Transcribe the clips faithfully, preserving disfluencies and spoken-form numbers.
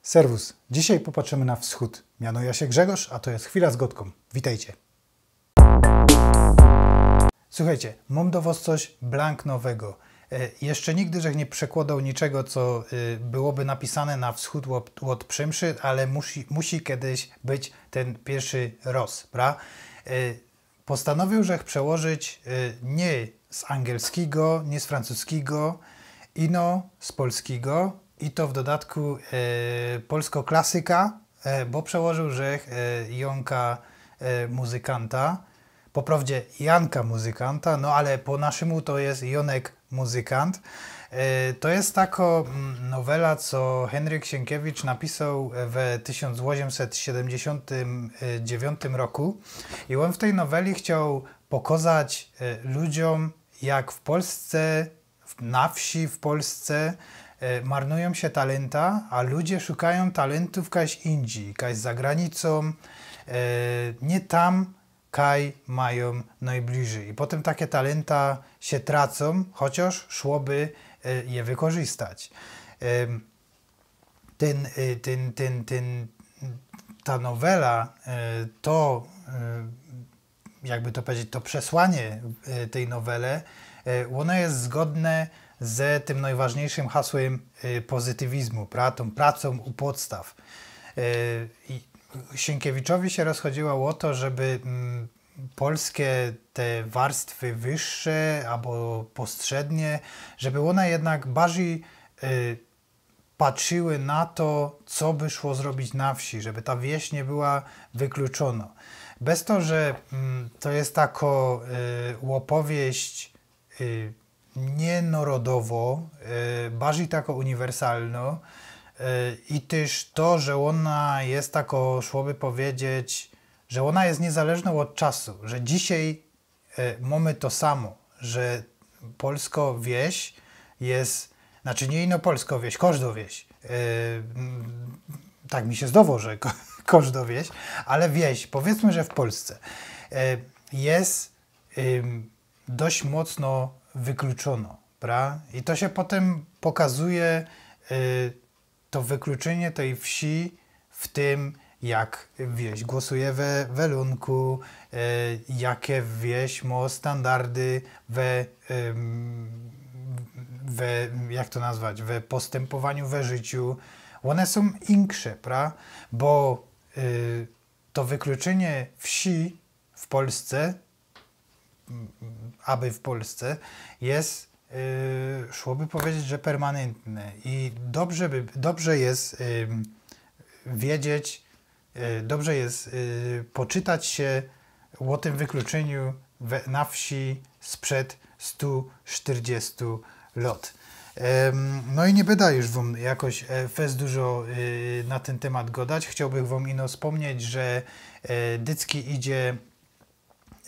Serwus. Dzisiej popatrzymy na wschōd. Mianujã sie Grzegorz, a to je Chwila z Godkōm. Witejcie. Suchejcie, mōm do wos coś blank nowego. E, jeszcze nigdy żech niy przekłodoł niczego, co, y, byłoby napisane na wschōd ôd, ôd Przemszy, ale musi, musi kedyś być tyn piyrszy roz, pra? E, postanowiōł żech przełożyć, y, niy z angielskigo, niy z francuskigo, ino z polskigo, i to w dodatku, e, polsko klasyka, e, bo przełożył żech, e, Jōnka, e, Muzykanta. Po prowdzie Janka Muzykanta, no ale po naszymu to je Jōnek Muzykant. E, to je tako, mm, nowela, co Henryk Sienkiewicz napisoł we tysiōnc ôziymset siedymdziesiōntym dziewiōntym roku. I ôn w tyj noweli chcioł pokozać, e, ludziōm, jak w Polsce, w, na wsi w Polsce, e, marnujōm sie talynta, a ludzie szukajōm talyntōw kajś indzij, kajś za granicōm, e, niy tam, kaj majōm nojbliżyj. I potym take talynta sie tracōm, chociŏż szłoby, e, je wykorzystać. Em, tyn, e, tyn, tyn, tyn, ta nowela, e, to, e, jakby to pedzieć, to przesłanie, e, tyj nowele, e, ôno je zgodne ze tym nojważniyjszym hasłym, e, pozytywizmu, pra-, tōm pracōm u podstaw. E, i Sienkiewiczowi sie rozchodziło ô to, żeby, mm, polske te warstwy wyższe abo postrzednie, żeby ône jednak bardzij, e, patrziły na to, co by szło zrobić na wsi, żeby ta wieś niy była wykluczōnŏ. Bez to, że, mm, to je tako, y, ôpowieść, y, niynorodowo, y, bardzij tako uniwersalno, y, i tyż to, że ôna je tako, szłoby pedzieć, że ôna je niyzależno ôd czasu, że dzisiej e, mōmy to samo, że polsko wieś je, znaczy niy ino polsko wieś, kożdo wieś. E, mm, tak mi sie zdowało, że ko-, kożdo wieś, ale wieś, powiydzmy, że w Polsce, e, je, ym, dość mocno wykluczōnŏ, pra? I to sie potym pokazuje, e, to wykluczynie tyj wsi w tym, jak wieś głosuje we welōnku, e, jake wieś mŏ standardy we, em, we, jak to nazwać, we postynpowaniu we życiu. Ône sōm insze, pra? Bo, y, to wykluczynie wsi w Polsce aby w Polsce, je, y, szłoby pedzieć, że permanyntne i dobrze by, dobrze je, ym, wiedzieć, y, dobrze je, y, poczytać sie ô tym wykluczyniu we, na wsi sprzed stu sztyrdziestu lŏt. Em, no i niy byda już wōm jakoś, e, fest dużo, y, na tyn tymat gŏdać. Chciołbych wōm ino spōmnieć, że, e, dycki idzie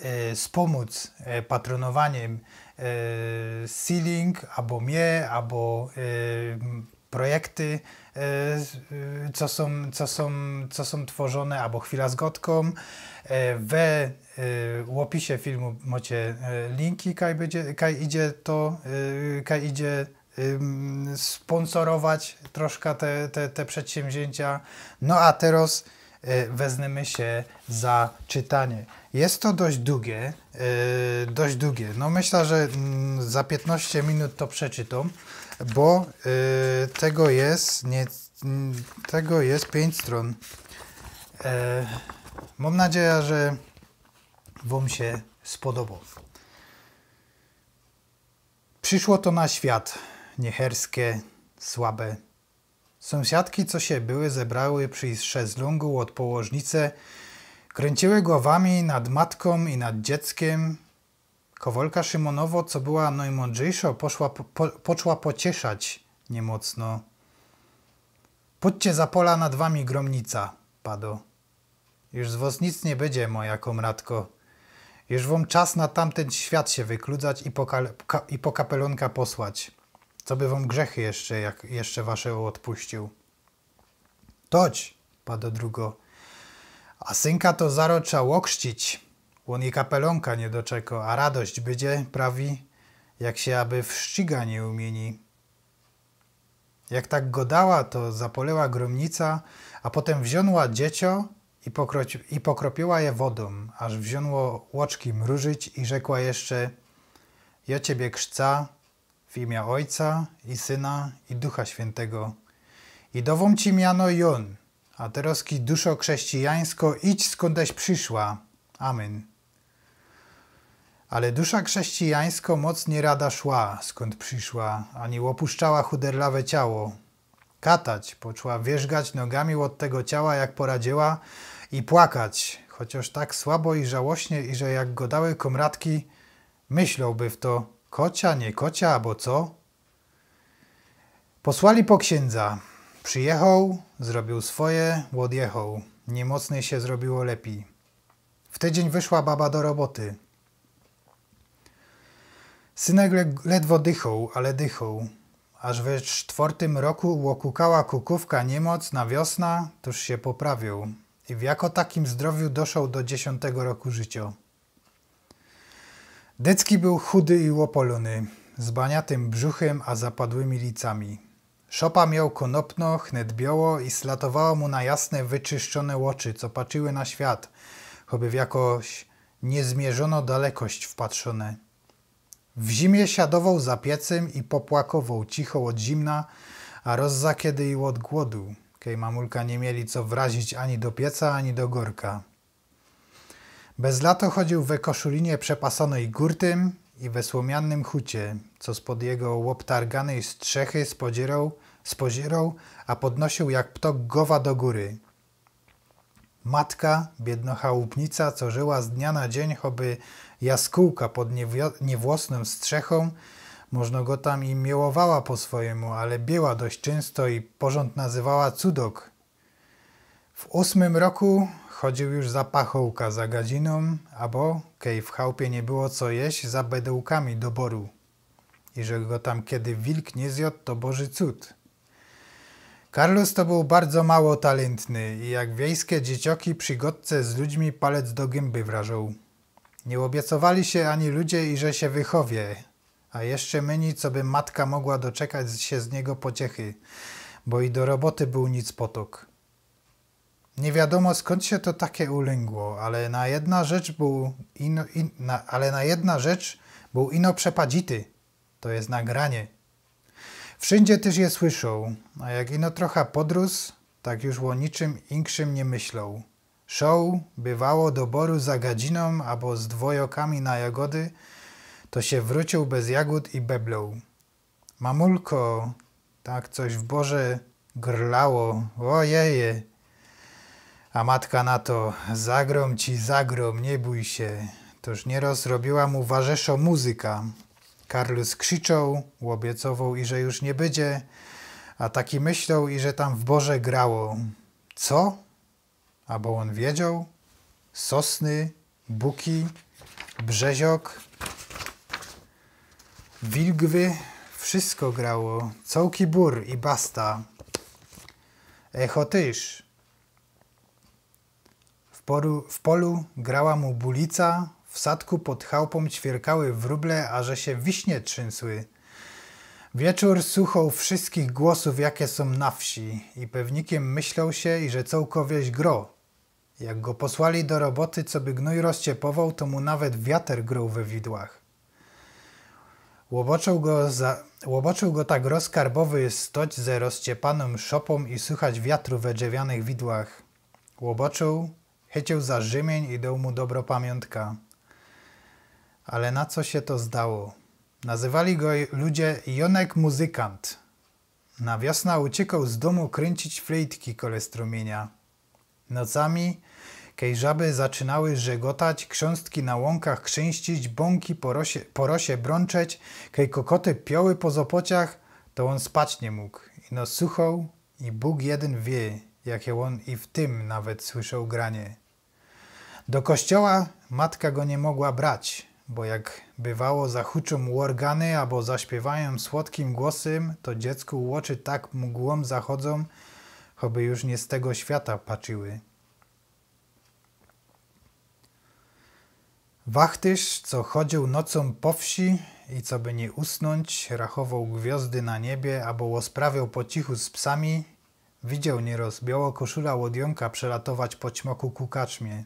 e, spōmōc, e, patrōnowaniym, e, Sealink, abo mie, abo, e, m, projekty, e, s-, e, co sōm, co sōm, co sōm tworzōne, abo Chwila z Godkōm. E, we, e, ôpisie filmu mŏcie, e, linki, kaj bydzie, kaj idzie to, e, kaj idzie ym, spōnsorować troszka te, te, te przedsięwzięcia. No a teroz, e, weznymy sie za czytanie. Je to dość dugie, e, dość dugie. No myśla, że, mm, za piytnŏście minut to przeczytōm, bo, e, tego je, niy, mm, tego je piyńć strōn. E, mōm nadzieja, że wōm sie spodobało. Przyszło to na świat, nieherske, słabe. Sōmsiadki, co sie były zebrały przi szezlōngu ôd położnice, kryncyły głowami nad matkōm i nad dzieckiym. Kowolka Szymōnowo, co była nojmōndrzejszŏ, poszła po, po, poczła pocieszać niymocno. Pōdźcie za pola, nad wami grōmnica pado. Już z wos nic niy bydzie, moja kōmratko. Już wōm czas na tamtyn świat sie wykludzać i po kal-, ka-, i po kapelōnka posłać. Coby wōm grzechy jeszcze, jak, jeszcze wasze ôdpuścił. Toć, pado drugo. A synka to zaro trza ôkrzcić. Ôn i kapelōnka niy doczeko, a radość bydzie, prawi, jak sie aby w szcziga niy umiyni. Jak tak godała, to zapolyła grōmnica, a potym wziōnła dzieciõ i pokroci- i pokropiła je wodōm, aż wziōnło ôczki mrużyć i rzekła jeszcze: „Jŏ ciebie krzcã w imiã Ôjca i Syna i Ducha Świyntego. I dŏwōm ci miano Jōn, a terŏzki, duszo chrześcijańsko, idź, skōndeś prziszła. Amen”. Ale dusza chrześcijańsko moc niyradŏ szła, skōnd prziszła, ani ôpuszczała chuderlawe ciało. Katać poczła, wierzgać nogami ôd tego ciała, jak poradziyła, i płakać, chociŏż tak słabo i żałośnie, iże, jak godały kōmratki, myślołby fto, kocia, niy kocia, abo co? Posłali po ksiyndza. Przijechoł, zrobiōł swoje, ôdjechoł. Niymocnyj sie zrobiło lepij. W tydziyń wyszła baba do roboty. Synek le- ledwo dychoł, ale dychoł. Aż we sztwŏrtym roku ôkukała kukōwka niymoc na wiosna, tōż sie poprawioł. I w jako takim zdrowiu doszoł do dziesiōntego roku życiŏ. Dycki bōł chudy i ôpolōny, z baniatym brzuchym a zapadłymi licami. Szopa mioł kōnopno, chnet bioło, i slatowało mu na jasne, wyczyszczōne ôczy, co patrzyły na świat, choby w jakŏś niyzmierzōnõ dalekość wpatrzōne. W zimie siadŏwoł za piecym i popłakowoł cicho ôd zimna, a roz za kedy i ôd głodu, kej mamulka niy mieli co wrazić ani do pieca, ani do gŏrka. Bez lato chodziył we koszulinie przepasōnyj gurtym i we słōmianym chucie, co spod jego ôbtarganyj strzechy spodziyroł, spodziyroł, a podnosiył jak ptŏk gowa do gōry. Matka, biydnŏ chałupnica, co żyła z dnia na dziyń choby jaskōłka pod niewio- niywłosnōm strzechōm, możno go tam i miłowała po swojymu, ale biła dość czynsto i porzōnd nazywała cudok. W ôsmym roku chodziył już za pachołka, za gadzinōm, abo, kej w chałpie niy było co jeść, za bedołkami do boru. Iże go tam kedy wilk niy zjŏd, to boży cud. Karlus to bōł bardzo mało talyntny i jak wiejske dzieciŏki przi godce z ludźmi palec do gymby wrażōł. Niy ôbiecowali sie ani ludzie, iże sie wychowie, a jeszcze myni, coby matka mogła doczekać sie z niego pociechy, bo i do roboty bōł nic potōk. Niy wiadōmo, skōnd sie to take ulyngło, ale na jedna rzecz bōł ino, in, na, ale na jedna rzecz bōł ino przepadzity, to jest na granie. Wszyndzie tyż je słyszoł, a jak ino trocha podrōs, tak już ô niczym inkszym niy myśloł. Szoł, bywało, do boru za gadzinōm abo z dwojokami na jagody, to sie wrōciōł bez jagōd i bebloł: „Mamulko, tak coś w borze grlało, ôjeje”. A matka na to: „Zagrōm ci, zagrōm, niy bōj sie”. Toż niyroz robiła mu warzeszŏ muzyka. Karlus krzyczoł, ôbiecowoł, iże już niy bydzie, a taki myśloł, iże tam w borze grało. Co? Abo ôn wiedzioł? Sosny, buki, brzeziok, wilgwy, wszysko grało, cołki bōr i basta. Echo tyż. W poru-, w polu grała mu bulica, w sadku pod chałpōm ćwierkały wróble, a że sie wiśnie trzynsuły. Wieczōr suchoł wszyskich głosōw, jake sōm na wsi, i pewnikiym myśloł sie, iże cołko wieś gro. Jak go posłali do roboty, coby gnōj rozciepowoł, to mu nawet wiater groł we widłach. Ôbŏczōł go za-, ôbŏczōł go tak rozkarbowy stoć ze rozciepanōm szopōm i suchać wiatru we drzewianych widłach. Ôbŏczōł, chyciōł za rzymień i doł mu dobrŏ pamiōntka. Ale na co sie to zdało? Nazywali go ludzie Jōnek Muzykant. Na wiosna uciekoł z dōmu kryńcić flejtki kole strōmiynia. Nocami, kej żaby zaczynały żegotać, krząstki na łōnkach krzyńścić, bōnki po rosie, po rosie brōnczeć, kej kokoty pioły po zopociach, to ôn spać niy mōg. Ino suchoł i Bōg jedyn wiy, jake ôn i w tym nawet słyszoł granie. Do kościoła matka go niy mogła brać, bo jak bywało zahuczōm ôrgany abo zaśpiywajōm słodkim głosym, to dziecku ôczy tak mgłōm zachodzōm, choby już niy z tego świata patrzyły. Wachtyrz, co chodzioł nocōm po wsi i coby niy usnōńć, rachowoł gwiŏzdy na niebie abo ôsprawiał po cichu z psami, widzioł niyroz biało koszula ôd Jōnka przelatować po ćmoku ku kaczmie.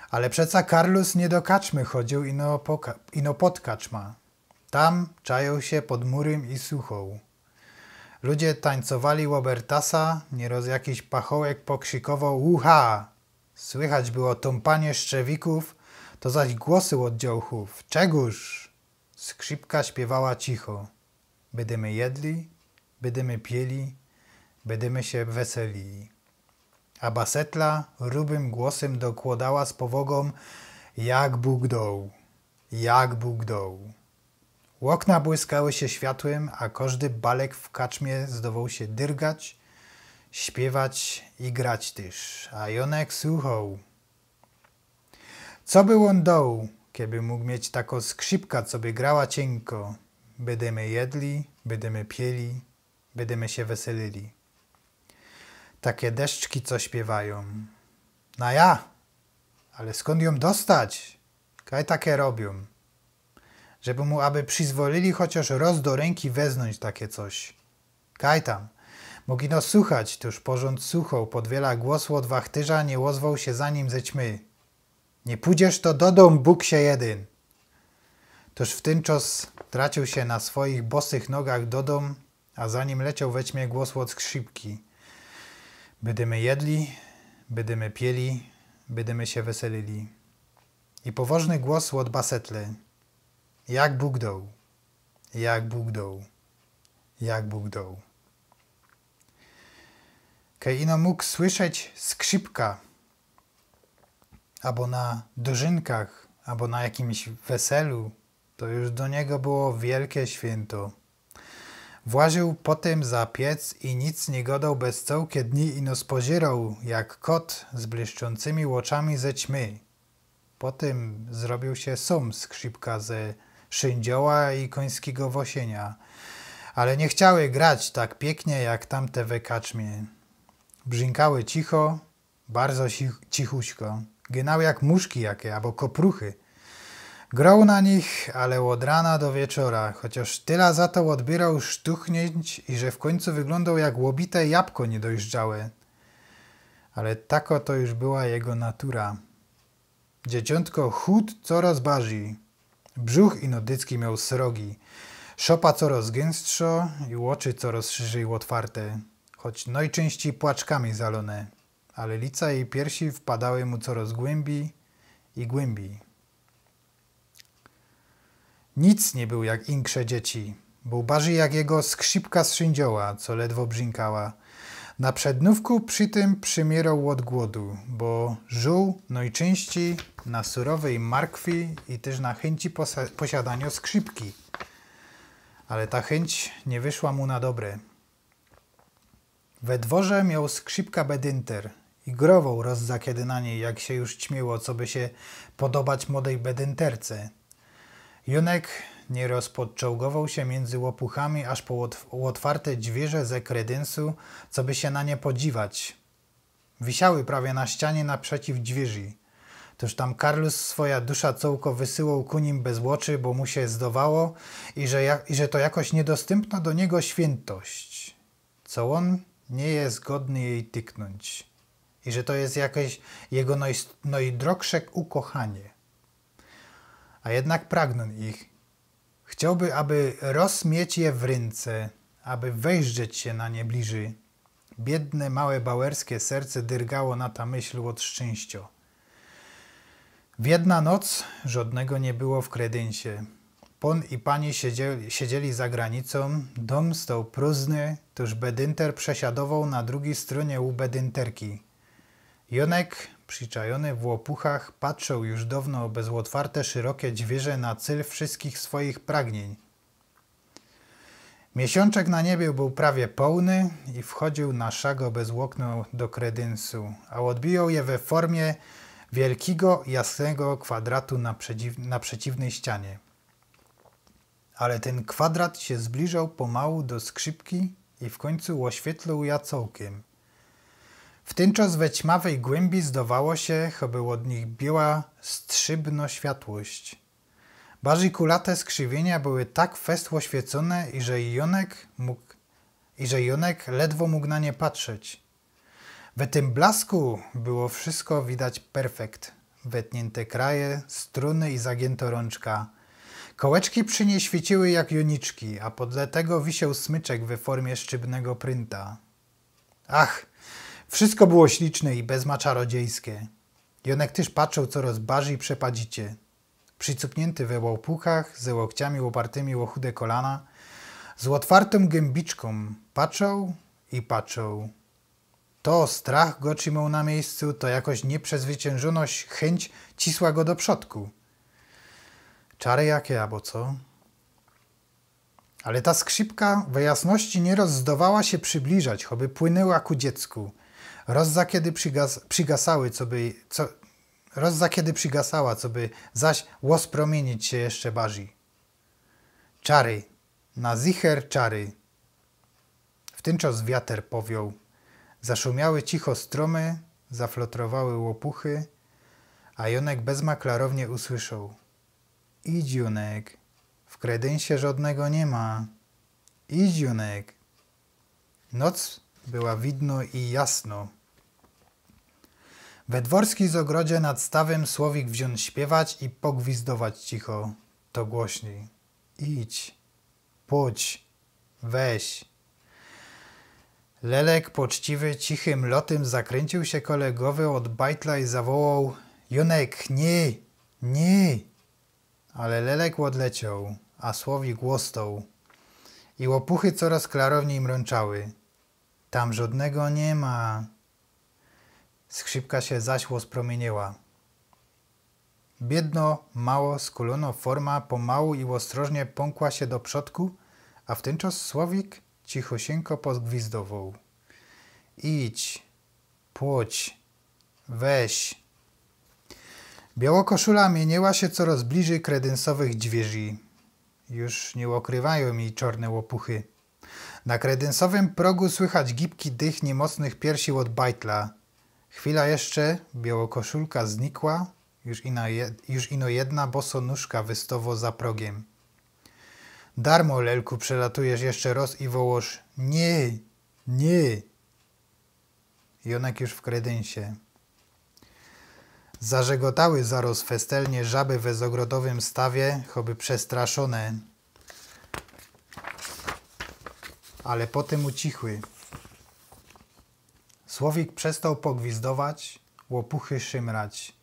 Ale przeca Karlus niy do kaczmy chodzioł, ino, poka- ino pod kaczma. Tam czajoł sie pod murym i słuchoł. Ludzie tańcowali ôbertasa, niyroz jakiś pachołek pokrzykowoł: „Ucha!” Słychać było tōmpanie szczewikōw, to zaś głosy ôd dziołchōw: „Czegōż?” Skrzipka śpiywała cicho: „Bydymy jedli, bydymy pieli, bydymy sie weselili”. A basetla rubym głosym dokłŏdała z powŏgōm: „Jak Bōg doł, jak Bōg doł”. Ôkna błyskały sie światłym, a kożdy balek w kaczmie zdowoł sie dyrgać, śpiewać i grać tyż. A Jōnek słuchoł. Co by ôn doł, keby mōg mieć takõ skrzipka, co by grała ciynko? Bydymy jedli, bydymy pieli, bydymy sie weselili. Take deszczki, co śpiywajōm. Na ja, ale skōnd jōm dostać? Kaj take robiōm? Żeby mu aby przizwolili chociŏż roz do rynki weznōńć take coś. Kaj tam. Mōg ino słuchać, tōż porzōnd słuchoł, pod wiela głos ôd wachtyrza niy ôzwoł sie za nim ze ćmy. „Niy pōdziesz, to do dōm, buksie jedyn!” Tōż w tyn czas traciōł sie na swoich bosych nogach do dōm, a za nim lecioł we ćmie głos ôd skrzipki: „Bydymy jedli, bydymy pieli, bydymy sie weselili”. I powŏżny głos ôd basetle: „Jak Bōg doł, jak Bōg doł, jak Bōg doł”. Kej ino mōg słyszeć skrzipka abo na dożynkach, abo na jakimś weselu, to już do niego było wielkie świynto. Właziōł potym za piec i nic niy gŏdoł bez cołkie dni, ino spozyroł jak kot z blyszczōncymi ôczami ze ćmy. Potym zrobiōł sie sōm skrzipka ze szyndzioła i kōńskigo wosiynia. Ale niy chciały grać tak piyknie jak tamte we kaczmie. Brzynkały cicho, bardzo ci- cichuśko. Gynŏł jak muszki jake abo kopruchy. Groł na nich, ale ôd rana do wieczora, chociŏż tela za to ôdbiyrōł sztuchniynć, iże w kōńcu wyglōndoł jak ôbite jabko niydojrzałe. Ale takŏ to już była jego natura. Dzieciōntko chudł coroz barzij. Brzuch ino dycki mioł srogi. Szopa coroz gynstszŏ i ôczy coroz szerzij ôtwarte, choć nojczyńścij płaczkami zalōne. Ale lica i piersi wpadały mu coroz głymbij i głymbij. Nic niy bōł jak inksze dzieci. Bōł barzij jak jego skrzipka z szyndzioła, co ledwo brzynkała. Na przednōwku przi tym przymiyroł ôd głodu, bo żōł nojczyńścij na surowyj markwi i tyż na chyńci posa- posiadaniŏ skrzipki. Ale ta chyńć niy wyszła mu na dobre. We dworze mioł skrzipka bedynter i growoł roz za kedy na nij, jak sie już ćmiyło, coby sie podobać młodej bedynterce. Jōnek niyroz podczołgowoł sie miyndzy ôpuchami, aż po ôtw- ôtwarte dwiyrze ze kredynsu, coby sie na nie podziwać. Wisiały prawie na ścianie naprzeciw dwiyrzi. Tōż tam Karlus swoja dusza cołko wysyłoł ku nim bez ôczy, bo mu sie zdowało, i że, ja- i że to jakoś niydostympnŏ do niego świyntość, co ôn niy je godny jij tyknōńć, i że to je jakeś jego noj- nojdrogsze ukochanie. A jednak pragnōn ich. Chciołby, aby roz mieć je w rynce, aby weźrzeć sie na nie bliżij. Biydne, małe bawerskie serce dyrgało na ta myśl ôd szczynściŏ. W jedna noc żŏdnego niy było w kredynsie. Pōn i pani siedzieli, siedzieli za granicōm, dōm stoł prōżny, tōż bedynter przesiadowoł na drugij strōnie u bedynterki. Jōnek, prziczajōny w ôpuchach, patrzoł już downo bez ôtwarte szerokie dwiyrze na cyl wszyskich swojich pragnień. Miesiōnczek na niebie bōł prawie połny i wchodziył na szago bez ôkno do kredynsu, a ôdbijoł je we formie wielkigo, jasnego kwadratu na przeciw- na przeciwnyj ścianie. Ale tyn kwadrat sie zbliżoł pomału do skrzipki i w kōńcu ôświetloł ja cołkym. W tyn czas we ćmawyj głymbi zdowało sie, choby ôd nich biła strzybno światłość. Bardzij kulate skrzywienia były tak fest ôświecōne, iże Jonek mōg, iże Jonek ledwo mōg na nie patrzeć. We tym blasku było wszystko widać perfekt. Wetniynte kraje, struny i zagiynto rōnczka. Kołeczki przi niej świeciły jak joniczki, a podle tego wisioł smyczek we formie szczybnego prynta. Ach, wszystko było śliczne i bezma czarodziejskie. Jonek tyż patrzoł coroz bardzij przepadzicie. Przicupniynty we ôpuchach, ze łokciami ôpartymi ô chude kolana, z ôtwartōm gymbiczkōm patrzoł i patrzoł. To strach go trzimoł na miyjscu, to jakoś niyprzezwyciynżōność, chyńć cisła go do przodku. Czary jake, abo co? Ale ta skrzipka we jasności niyroz zdowała sie przibliżać, choby płynyła ku dziecku. Roz za kedy przigas-, przigasały, coby, co, roz za kedy przigasała, coby zaś ôsprōmiynić sie jeszcze bardzij. Czary, na zicher czary. W tyn czas wiater powioł. Zaszumiały cicho strōmy, zaflotrowały ôpuchy, a Jonek bezma klarownie usłyszoł: „Idź, Jonek, w kredynsie żodnego niy ma. Idź, Jonek”. Noc była widno i jasno. We dworskij zogrodzie nad stawym Słowik wziōn śpiewać i pogwizdować cicho, to głośnij: „Idź, pōdź, weź”. Lelek poczciwy cichym lotym zakryńciōł sie kole gowy ôd bajtla i zawołoł: „Jonek, niy, niy!” Ale lelek ôdlecioł, a Słowik ôstoł. I ôpuchy coroz klarownij mrōnczały. „Tam żodnego niy ma”. Skrzipka sie zaś ôsprōmiyniła. Biydno, mało skulōno forma pomału i ôstrożnie pōnkła sie do przodku, a w tyn czas Słowik cichusieńko pogwizdowoł: „Idź, pōdź, weź”. Bioło koszula miyniła sie coroz bliżij kredynsowych dwiyrzi. Już niy ôkrywajōm jij czŏrne ôpuchy. Na kredynsowym progu słychać gibki dych niymocnych piersi ôd bajtla. Chwila jeszcze, bioło koszulka znikła, już ino je-, już ino jedna boso nōżka wystowo za progiem. „Darmo, lelku, przelatujesz jeszcze roz i wołosz: niy, niy!” Jonek już w kredynsie. Zażegotały zaroz festelnie żaby we zogrodowym stawie, choby przestraszōne. Ale potym ucichły. Słowik przestoł pogwizdować, ôpuchy szymrać.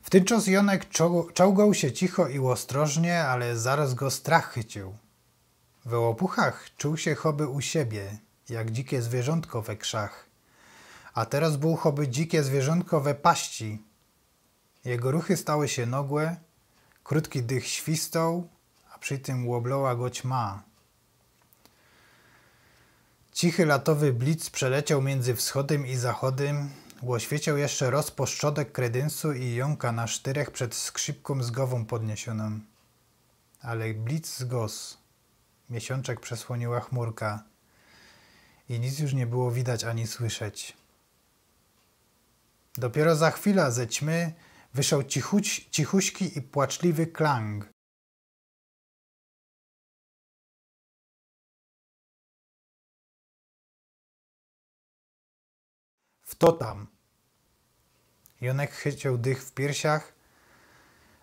W tyn czas Jonek czoł-, czołgoł sie cicho i ôstrożnie, ale zaroz go strach chyciōł. We ôpuchach czuł sie choby u siebie, jak dzikie zwierzōntko we krzach. A teroz bōł choby dzikie zwierzōntko we paści. Jego ruchy stały sie nogłe, krōtki dych świstoł, a przi tym ôbloła go ćma. Cichy latowy blic przelecioł miyndzy wschodym i zachodym, ôświecioł jeszcze roz postrzodek kredynsu i Jonka na sztyrech przed skrzipkōm z gowōm podniesiōnōm. Ale blic zgos. Miesiōnczek przesłōniła chmurka i nic już niy było widać ani słyszeć. Dopiero za chwila ze ćmy wyszoł cichuś-, cichuśki i płaczliwy klang. „Fto tam?” Jonek chyciōł dych w piersiach,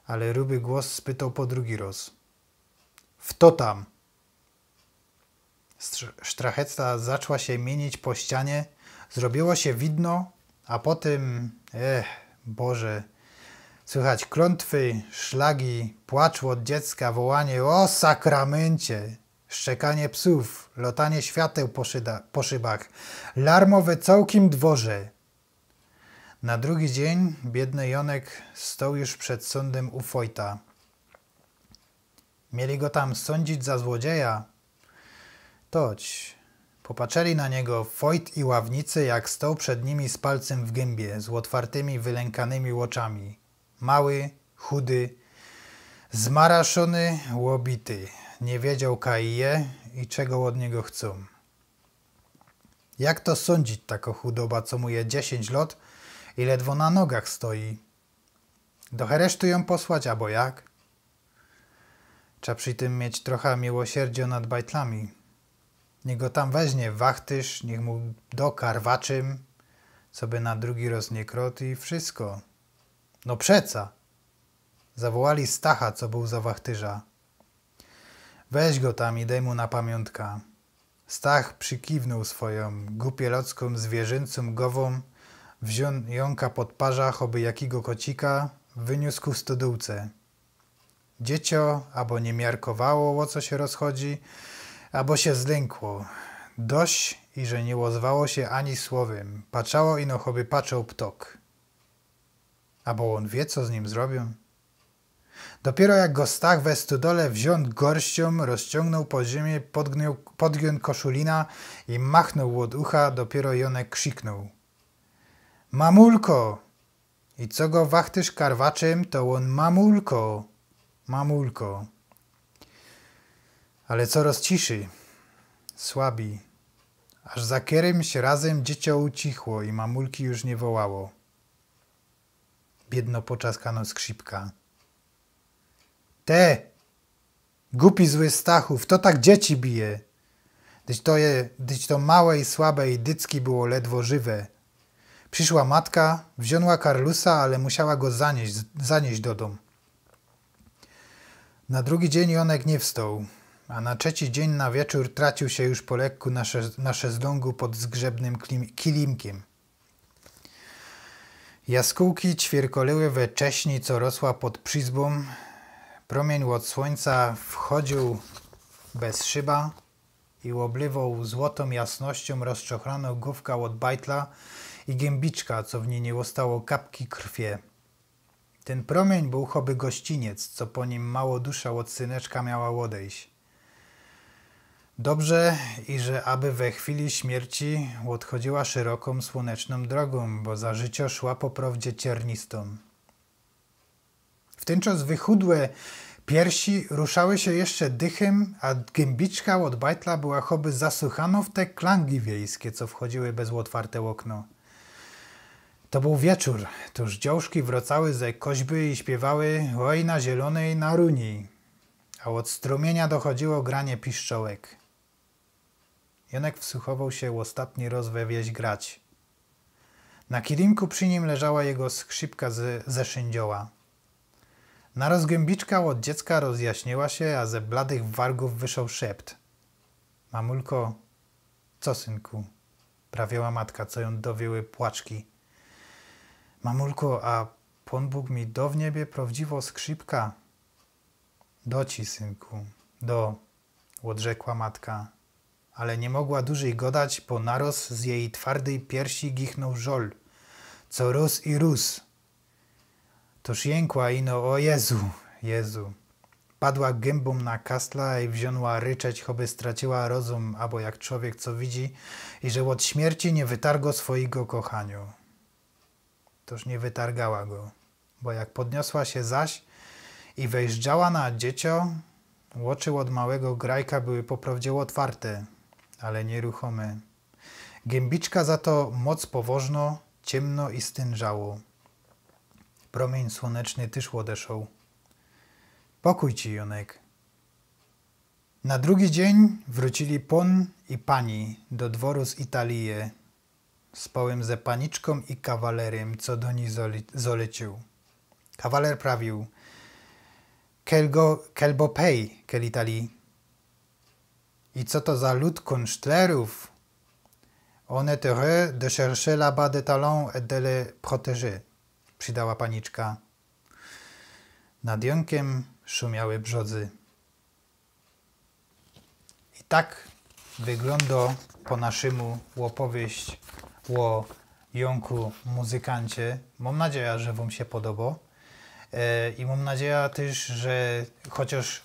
ale ruby głos spytoł po drugi roz: „Fto tam?” Strz-, sztracheta zaczła sie miynić po ścianie, zrobiło sie widno, a potym, ech, Boże, słychać klōntwy, szlagi, płacz ôd dziecka, wołanie: „Ô sakramyncie!”, szczekanie psōw, lotanie świateł po szyda-, po szybach, larmo we cołkim dworze. Na drugi dziyń biydny Jonek stoł już przed sōndym u Fojta. Mieli go tam sōndzić za złodzieja. Toć. Popatrzyli na niego Fojt i ławnicy, jak stoł przed nimi z palcym w gymbi, z ôtwartymi, wylękanymi ôczami. Mały, chudy, zmaraszōny, ôbity. Niy wiedzioł, kaj je i czego ôd niego chcōm. Jak to sōndzić tako chudoba, co mu je dziesiyńć lot i ledwo na nogach stoi? Do heresztu jōm posłać, abo jak? Trza przi tym mieć trocha miłosierdzio nad bajtlami. Niech go tam weźnie wachtyrz, niech mu do karwaczym, coby na drugi roz niy krŏd i wszysko. No przeca! Zawołali Stacha, co bōł za wachtyrza. Weź go tam i dej mu na pamiōntka. Stach przikiwnōł swojōm gupielockōm, zwierzyncōm gowōm, wziōn Jōnka pod parza, choby jakigo kocika, wyniōs ku stodōłce. Dzieciō abo niy miarkowało, ô co sie rozchodzi, abo sie zlynkło. Dość, iże niy ôzwało sie ani słowym, paczało ino choby paczōł ptok. Abo ôn wiy, co z nim zrobiōm? Dopiyro jak go Stach we stodole wziōn gorściōm, rozciōngnōł po zymie, podgniōł, podgiōn koszulina i machnōł ôd ucha, dopiyro Jōnek krziknōł: „Mamulko!” I co go wachtyrz karwaczym, to ôn: „Mamulko! Mamulko!” Ale coroz ciszy, słabi. Aż za kerymś razym dzieciō ucichło i mamulki już niy wołało. Biydno poczaskano skrzipka. „Te! Gupi zły Stachu, fto tak dzieci bije? Dyć to je, dyć to małe i słabe i dycki było ledwo żywe”. Prziszła matka, wziōnła Karlusa, ale musiała go zanieś, zanieś do dōm. Na drugi dziyń Jōnek niy wstoł, a na trzeci dziyń na wieczōr traciōł sie już po lekku na sze-, na szezdōngu pod zgrzebnym klim-, kilimkiym. Jaskōłki ćwierkolyły we cześni, co rosła pod przizbōm. Prōmiyń ôd słōńca wchodziył bez szyba i ôblywoł złotōm jasnościōm rozczochrano gōwka ôd bajtla i gymbiczka, co w nij niy ôstało kapki krwie. Tyn prōmiyń bōł choby gościniec, co po nim mało dusza ôd syneczka miała ôdejś. Dobrze, iże aby we chwili śmierci ôdchodziyła szerokōm słōnecznōm drogōm, bo za życio szła po prowdzie ciernistōm. W tyn czas wychudłe piersi ruszały sie jeszcze dychym, a gymbiczka ôd bajtla była choby zasuchano w te klangi wiejske, co wchodziyły bez ôtwarte ôkno. To bōł wieczōr, tōż dziołszki wrŏcały ze koźby i śpiywały „Oj na zielōnyj na runij”, a ôd strōmiynia dochodziyło granie piszczołek. Jōnek wsuchowoł sie ôstatni rŏz we wieś grać. Na kilimku przi nim leżała jego skrzipka ze, ze szyndzioła. Narŏz gymbiczka ôd dziecka rozjaśniyła sie, a ze bladych wargōw wyszoł szept. „Mamulko”. „Co, synku?” prawiała matka, co jōm dowiły płaczki. „Mamulko, a Pōn Bōg mi do w niebie prŏwdziwõ skrzipka?” „Do ci, synku, do”, ôdrzekła matka, ale niy mogła dużij godać, bo narŏz z jeji twardyj piersi gichnōł żol, co rōs i rōs. Tōż jynła ino: „O Jezu, Jezu”. Padła gymba na kastla i wziōnła ryczeć, choby straciła rozōm, abo jak czowiek, co widzi, iże ôd śmierci niy wytargo swojigo kochaniŏ. Tōż niy wytargała go, bo jak podniosła sie zaś i wejrzała na dzieciã, ôczy ôd małego grajka były po prŏwdzie ôtwarte, ale niyruchōme. Gymbiczka za to moc powożno, ciymno i stynżało. Prōmiyń słōneczny tyż ôdeszoł. Pokōj ci, Jōnek. Na drugi dziyń wrōcili pōn i pani do dworu z Italije, z połym ze paniczkōm i kawalerym, co do nij zoli-, zoleciōł. Kawaler prawiōł: „Kel go-, kel bo pej, kel Italije”. „I co to za lud kōnsztlerōw?” „On est heureux de chercher là-bas des talents et de les protéger”, przidała paniczka. Nad Jōnkym szumiały brzodzy. I tak wyglōndo po naszymu ôpowieść ô Jōnku muzykancie. Mōm nadzieja, że wōm sie podobo. E, i mōm nadzieja tyż, że chociŏż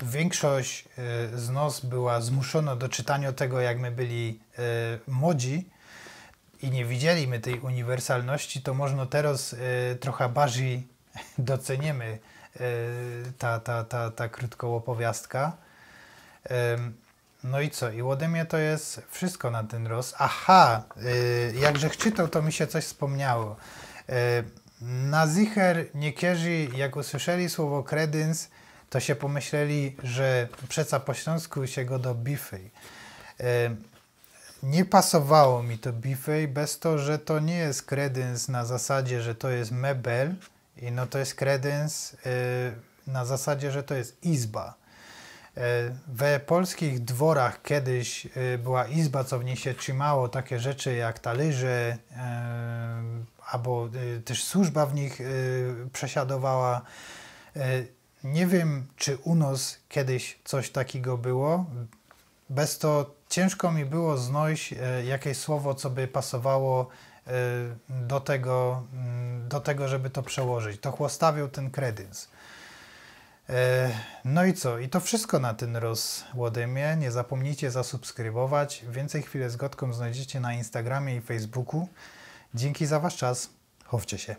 wiynkszość, e, z nŏs była zmuszōno do czytanio tego, jak my byli, e, młodzi i niy widzieli my tyj uniwersalności, to możno terŏz, e, trocha bardzij doceniymy, e, ta, ta, ta, ta krōtkŏ ôpowiastka. Em, No i co? I ôde mie to je wszystko na tyn roz. Aha, yy, jak żech czytoł, to mi sie coś spōmniało. Yy, na zycher niektórzy, jak usłyszeli słowo kredyns, to sie pōmyśleli, że przeca po ślōnsku sie gŏdŏ bifej. Yy, niy pasowało mi to bifej, bez to, że to niy je kredyns na zasadzie, że to je mebel, i no to je kredyns, yy, na zasadzie, że to je izba. Yy, we polskich dworach kejś, yy, była izba, co w nij sie trzimało take rzeczy jak talyrze, yy, abo, yy, tyż służba w nich, yy, przesiadowała. Yy, niy wiym, czy u nŏs kejś coś takigo było. Bez to ciynżko mi było znojś, yy, jakeś słowo, co by pasowało, yy, do tego, mm, do tego, żeby to przełożyć. To chłostawił tyn kredyns. Yy, no i co? I to wszystko na tyn roz ôde mie. Niy zapōmnijcie zasubskrybować. Wiyncyj Chwile z Gŏdkōm znojdziecie na Instagramie i Facebooku. Dziynki za wasz czas. Chowcie sie.